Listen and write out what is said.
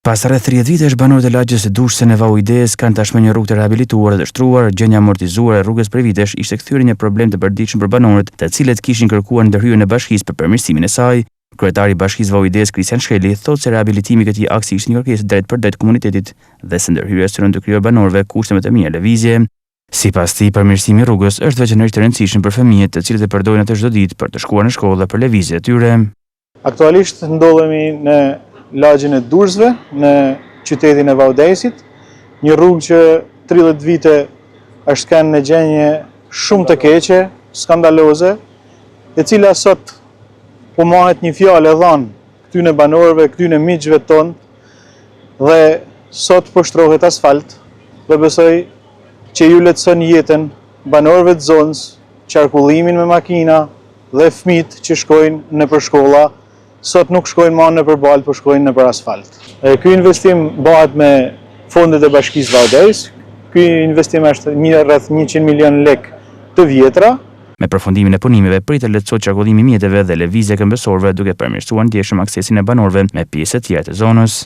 Pas rreth 30 vitesh, banorët e lagjes së Dushëse në Vau i Dejës kanë tashmë një rrugë të rehabilituar dhe të shtruar. Gjendja e amortizuar e rrugës prej vitesh ishte kthyer në një problem të përditshëm për banorët, të cilët kishin kërkuar ndërhyrjen e bashkisë për përmirësimin e saj. Kryetari i Bashkisë Vau i Dejës, Kristian Shkreli, thotë se rehabilitimi i këtij aksi ishte një kërkesë e drejtpërdrejtë e komunitetit dhe se ndërhyrja synon t'u krijojë banorëve kushte më të mira lëvizje. Sipas tij, përmirësimi i rrugës është veçanërisht i rëndësishëm për fëmijët, të cilët e përdorin atë çdo ditë për të shkuar në shkollë dhe për lëvizjet e tyre. Aktualisht ndodhemi në lagjen e Durrësve, në qytetin e Vau Dejësit, një rrugë që 30 vite është kanë në gjendje shumë të keqe, skandaloze, e cila sot po mahet një fjalë e dhanë këtyne banorëve, këtyne miqve tonë dhe sot po shtrohet asfalt dhe besoj që ju lehtëson jetën banorëve të zonës, qarkullimin me makina, Dhe fëmijët që shkojnë nëpër shkolla, sot nuk shkojnë ma nëpër baltë, po shkojnë nëpër asfalt. Ky investim bëhet me fondet e Bashkisë Vau Dejës. Ky investim është një rreth 100 milion lek të vjetra. Me përfundimin e punimeve pritet të lehtësohet qarkullimi i mjeteve dhe lëvizja e këmbësorëve duke përmirësuar ndjeshëm aksesin e banorëve me pjesët tjera të zonës.